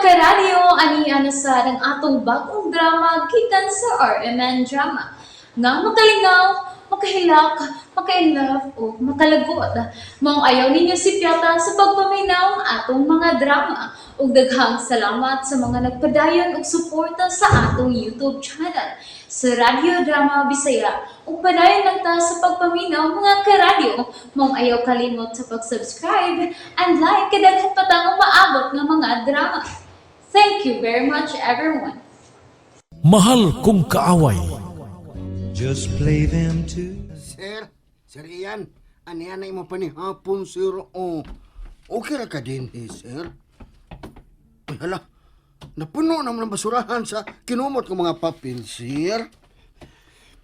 Karadyo, ani na sad ang atong bagong drama gikan sa RMN Drama. Nga makalingaw, makahilak, maka-inlove o makalagot. Maong ayaw ninyo sipyata sa pagpaminaw ang atong mga drama. Ug daghang salamat sa mga nagpadayon og suporta sa atong YouTube channel sa Radyo Drama Bisaya. Ug padayon lang ta sa pagpaminaw, mga karadyo. Maong ayaw kalimot sa pag-subscribe and like kay daghan pa tang umaabot nga mga drama. Thank you very much, everyone. Mahal Kong Kaaway. Just play them to Sir, Sir Ian, aniya na imo pa ni hapon, sir. Oh, okay ra ka din, eh, sir. Ay, hala, napuno naman ang basurahan sa kinumot ng mga papel, sir.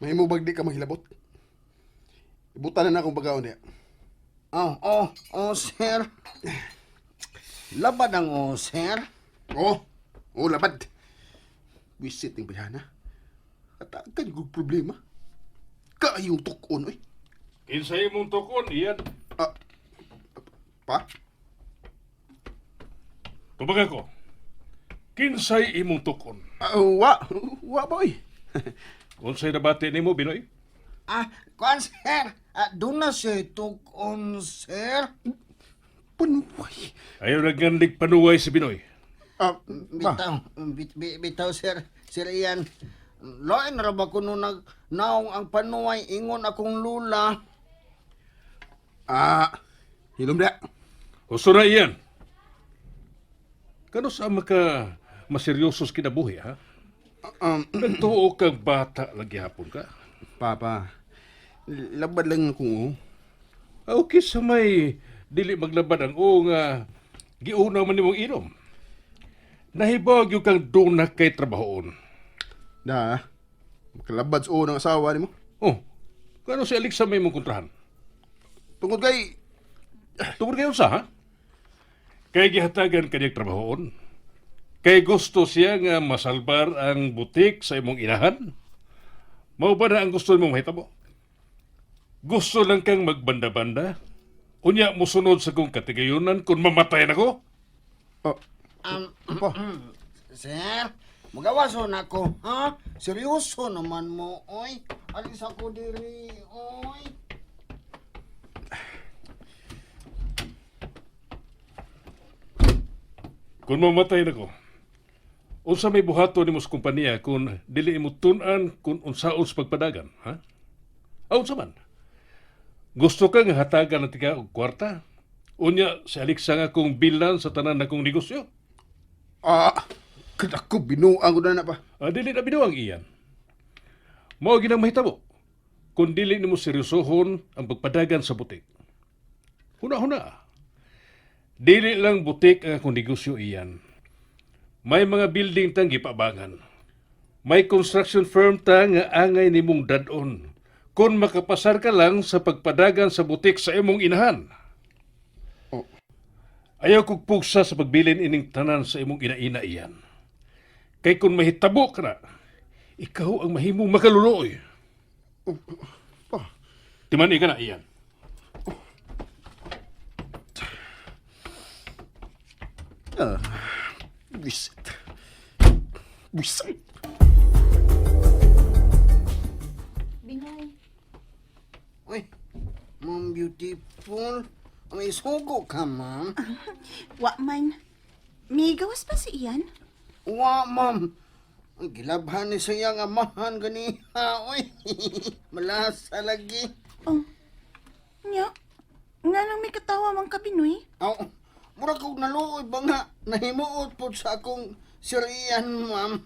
Mahimo bag di ka maghilabot? Ibutan na na akong bagaon niya. Oh, sir. Labad ang oh, sir. Oh, labad. Wisit yung bayana. At agad yung problema. Kaayong tukon, oy. Kinsay mong tukon, iyan. Ah, pa? Tubaga ko. Kinsay imong tukon. Ah, wa. Wa ba, oy? Unsay nabati nimo, Binoy? Ah, kuan, sir. Ah, doon na siya tukon, sir. Panuway. Ayaw naggandig panuway si Binoy. Ah, pa? Bitaw, bitaw, sir. Sir Ian, lain ra ba kuno nag naong ang panuway ingon akong lula. Ah, hilom na. Husto na iyan. Kano sa maka maseryosos kinabuhi, ha? Nagtuo kang bata lagi hapon ka. Papa, labad lang akong oh. Ah, okay sa may dili maglabad ang o nga giuna man nimong inom. Nahibog yung kang duna kay trabahoon. Da, makalabad sa ng asawa nimo. Oh, kano si Alexa may mong kontrahan? Tungod kay, Tungod kayo sa, ha? Kay gihatagan kanyang trabahoon. Kay gusto siya nga masalbar ang butik sa imong inahan. Mao ba na ang gusto mong mahitabo? Gusto lang kang magbanda-banda? Unya musunod sa kong katigayunan kung mamatay na ko? oh, pa, Sir, magawaso na ko, ha? Seryoso naman mo, oy. Alis ako diri, oy. Kung mamatay na ko, unsa may buhaton nimo sa kompanya kung dili imo tun-an kung unsaon sa pagpadagan, ha? Ah, unsa man? Gusto ka nga hatagan ng tiga og kwarta? Unya si Alexa nga kung bilan sa tanan na kong negosyo. ah, kadako binuang ko na na pa. Ah, dili na binuang iyan. Mao ginang mahitabo. Kung dili nimo seryosohon ang pagpadagan sa butik. Huna-huna. Dili lang butik ang akong negosyo iyan. May mga building tang gipabangan. May construction firm ta nga angay nimong dadon. Kung makapasar ka lang sa pagpadagan sa butik sa imong inahan. Oh. Ayaw kog pugsa sa pagbilin ining tanan sa imong ina-ina iyan. Kay kung mahitabo ka na, ikaw ang mahimong makaluluoy. Pa, Timani ka na iyan. ah, wisit. Wisit. Binoy, Uy, ma'am beautiful. May sugo ka, ma'am. Wa man. May gawas pa si Ian? Wa, ma'am. Ang gilabhan ni siya nga amahan ganiha, oy. Malasa lagi. Oh. Nya. Nga nang may katawa man ka, Binoy. Aw, mura kog naluoy ba nga nahimuot po sa akong Sir Ian, ma'am.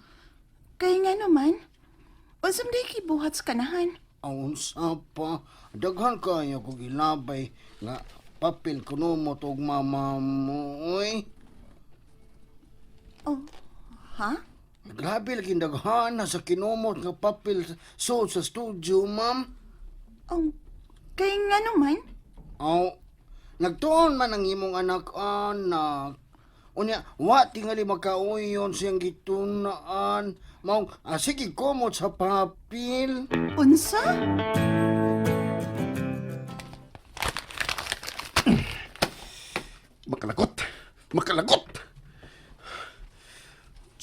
Kay nga naman. Unsam day kibuhat sa kanahan. Aw, unsa pa. Daghan kayo kog ilabay nga papel kuno mo tog mama mo, oy. Oh. Ha? Grabe lagi daghan na sa kinumot nga papel suod sa studio, ma'am. Oh. Kay nga naman. Aw, nagtuon man ang imong anak-anak. Unya, wa tingali makauyon siyang gitunaan. Maong, ah, sige kumot sa papel. Unsa? Makalagot! Makalagot!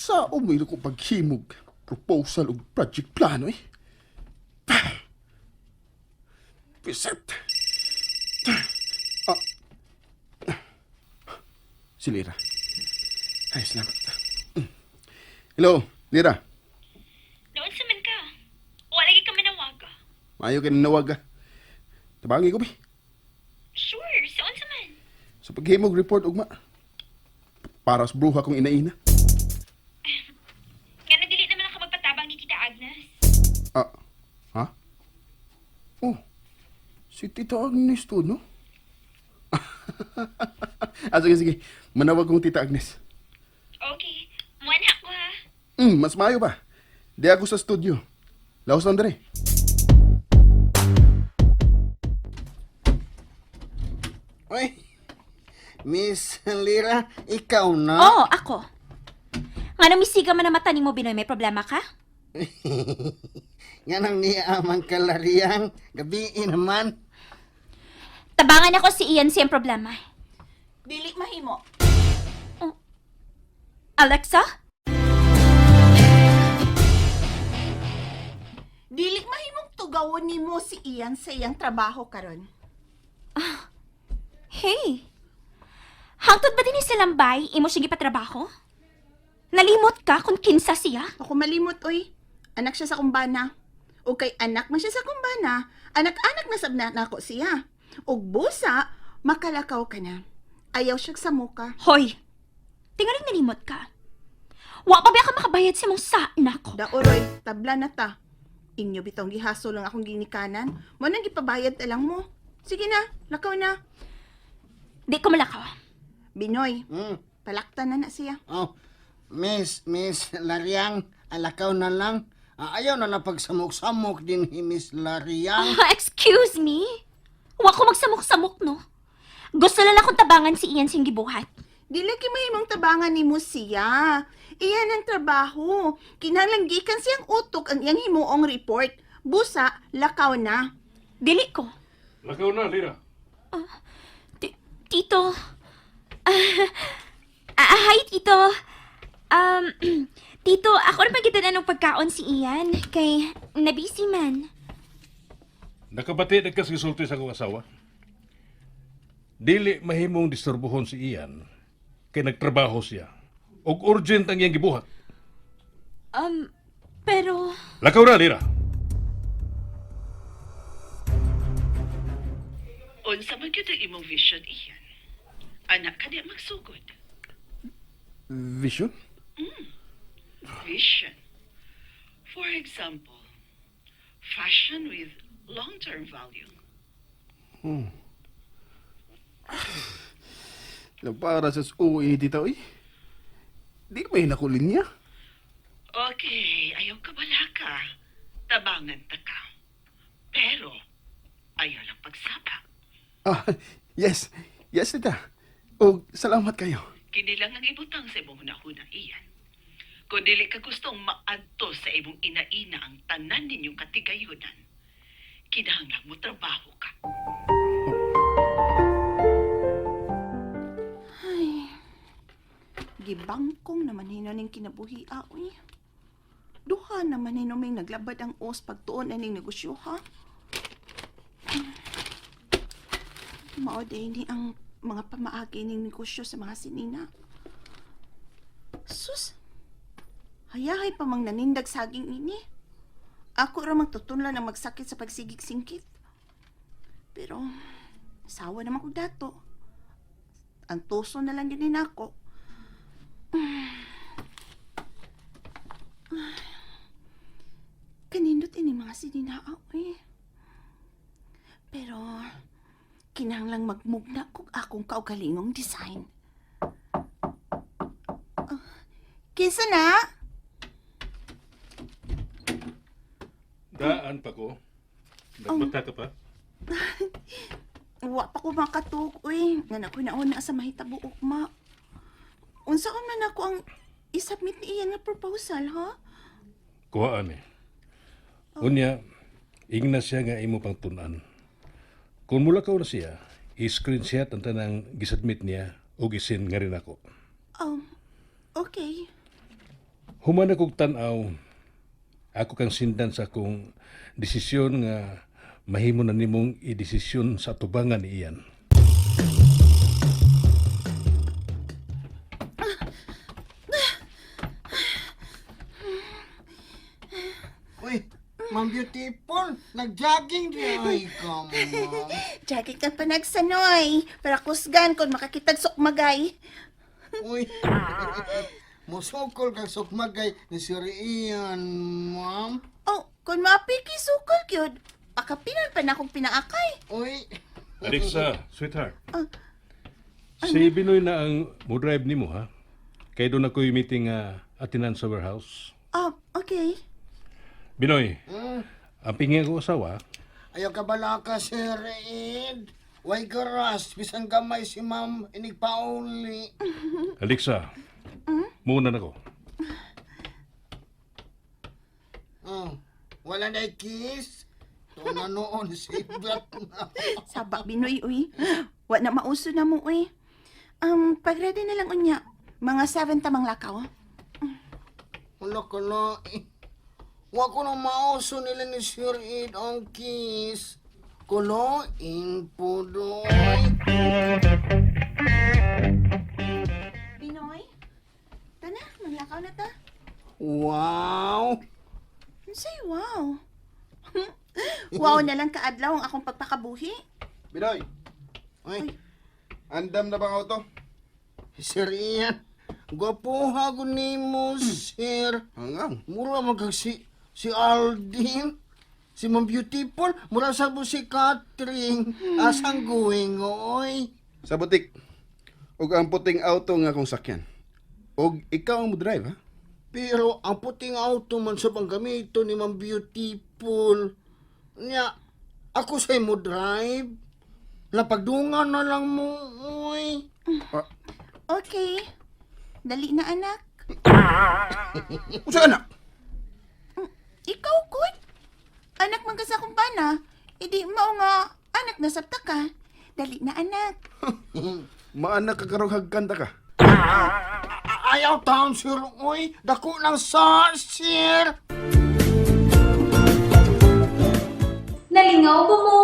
Sa umilo ko paghimog, proposal ug project plano eh. Visit. Ah. Si Lira. Ay, salamat. Hello, Lira. Naon sa man ka? Wala lagi ka manawag. Maayo kay nanawag ka. Tabangi ko, bi. Sure, sa unsa man. Sa paghimog report ugma. Para sa bruha kong inaina. Nga na dili naman ako magpatabang ni Tita Agnes. Ah, ha? Oh, si Tita Agnes to, no? Ah, sige, sige. Manawag kong Tita Agnes. Okay, muanha ko ha. Mas maayo pa. Di ako sa studio. Laos lang dere. Uy, Miss Lira, ikaw na? Oo, ako. Nga nang misiga man ang mata nimo, Binoy, may problema ka? Nga nang niamang kalariyang, gabi naman. Tabangan ako si Ian siyang problema. Dili mahimo. Alexa? Dili mahimong tugawon nimo si Ian sa iyang trabaho karon. Hey! Hangtod ba din ni Silambay, imo siya gipatrabaho? Nalimot ka kung kinsa siya? Ako malimot oy. Anak siya sa kumbana. O kay anak man siya sa kumbana, anak-anak na sab na nako siya. Ug busa, makalakaw ka na. Ayaw siya sa muka. Hoy! Tingaling nalimot ka. Wa pa ba ka makabayad sa mong sa nako? Daoroy, tabla na ta. Inyo bitong gihasol lang akong ginikanan. Mo nang gipabayad ta lang mo. Sige na, lakaw na. Di ko malakaw. Binoy, palaktan na na siya. Oh, Miss Lariang, alakaw na lang. Ah, ayaw na na pagsamok-samok din ni Miss Lariang. Ah, excuse me? Wa ko magsamok-samok, no? Gusto lang akong tabangan si Ian sing gibuhat. Dili kay mahimong tabangan nimo siya. Iyan ang trabaho. Kinahanglan gikan siyang utok ang iyang himuong report. Busa, lakaw na. Dili ko. Lakaw na, Lira. Tito. Ah, hi, Tito. Tito, ako rin pagkita ng pagkaon si Ian. Kay, nabisi man. Nakabati na ka sa gisulti sa akong asawa. Dili mahimong disturbuhon si Ian kay nagtrabaho siya. Og urgent ang iyang gibuhat. Pero. Lakaw na, Lira. Unsa man gyud ang imong vision iyan? Anak ka di magsugod. Vision? Vision. For example, fashion with long-term value. Para sa OA dito, eh. Di ba yun ako linya? Okay, ayaw ka bala ka. Tabangan ta ka. Pero, ayaw lang pagsaba. Ah, yes. Yes, tita. O, salamat kayo. Kini lang ang ibutang sa imong hunahuna iyan. Kung dili ka gustong maadto sa imong ina-ina ang tanan ninyong katigayunan, kinahanglan mo trabaho ka. Gibangkong naman hino ning kinabuhi ah, uy. Duha naman hino may naglabad ang os pagtuon aning negosyo ha. Mao day ni ang mga pamaagi ning negosyo sa mga sinina. Sus. Hayahay pa mang nanindag saging ini. Ako ra magtutunlan ang magsakit sa pagsigig singkit. Pero sawa naman kog dato. Ang tuso na lang yun nako. Kanindot ini mga sininaa, eh. Pero, kinahanglang magmugna kog akong kaugalingong design. Ah, kinsa na? Daan pa ko. Nagbata ka pa. Wa pa ko makatug, uy. Nga na ko nauna sa mahitabo ugma. Unsaon man ako ang isubmit ni iyan nga proposal, ha? Kuhaan eh. Unya, ingna siya nga imo pang tunan. Kung mulakaw na siya, i-screenshot ang tanang gisubmit niya o gisin nga rin ako. Okay. Human akong tan-aw, ako kang sindan sa akong desisyon nga mahimo na nimong idesisyon sa tubangan ni Ian. Uy, Ma'am Beautiful, nag-jogging di ay ka, ma'am. Jogging kang panagsanoy. Para kusgan kung makakitag sukmagay. Uy, musukol kag sukmagay ni Sir Ian, ma'am. Oh, kung maapiki sukol gyud. Akapinan pa na akong pinaakay. Uy, Alexa, sweetheart. Si Binoy na ang mo-drive nimo ha. Kay doon ako'y meeting atinan sa warehouse. Oh, okay. Binoy, ang pingi ko asawa, ayaw ka bala ka, Sir Ed. Way garas, bisan gamay si ma'am, inigpauli. Alexa, muna na ko. Oh, wala na kiss. Ito na noon, si Black na. Saba Binoy uy. Wa na mauso na mo uy. Pag ready na lang unya. Mga 7 tamang lakaw. Wala ka na eh. Wa ko na mauso nila ni Sir Ed ang kiss. Kuloin po doy. Binoy? Tana, maglakaw na ta. Wow! Unsay wow. Wow na lang kaadlaw ang akong pagpakabuhi. Binoy, Uy, andam na bang auto? Sir Ian, gwapo ko nimo, sir. Hangaw. Mura man kag si Aldin. Si Ma'am Beautiful, mura sa mo si Catherine. Asang going, oy. Sa butik. Og ang puting auto nga akong sakyan. Og ikaw ang mo-drive, ha? Pero ang puting auto man sa panggamito ni Ma'am Beautiful. Nya, ako sa mo drive. Lapagdungan na lang mo, oy. Okay. Dali na anak. Usa anak? Ikaw kun. Anak man ka sa akong bana. Idi mao nga anak na sabta ka. Dali na anak. Maanak ka karong hagkanta ka. Ayaw taon, sir, oy. Dako ng sa, sir. Nalingaw ba mo?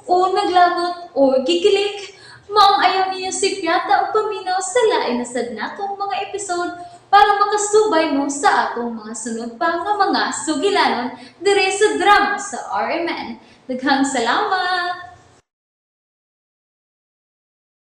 O naglagot o gikilig? Maong ayaw niyo si Piata o paminaw sa lain na sad natong mga episode para makasubay mo sa atong mga sunod pa nga mga sugilanon dire sa drama sa RMN. Daghang salamat!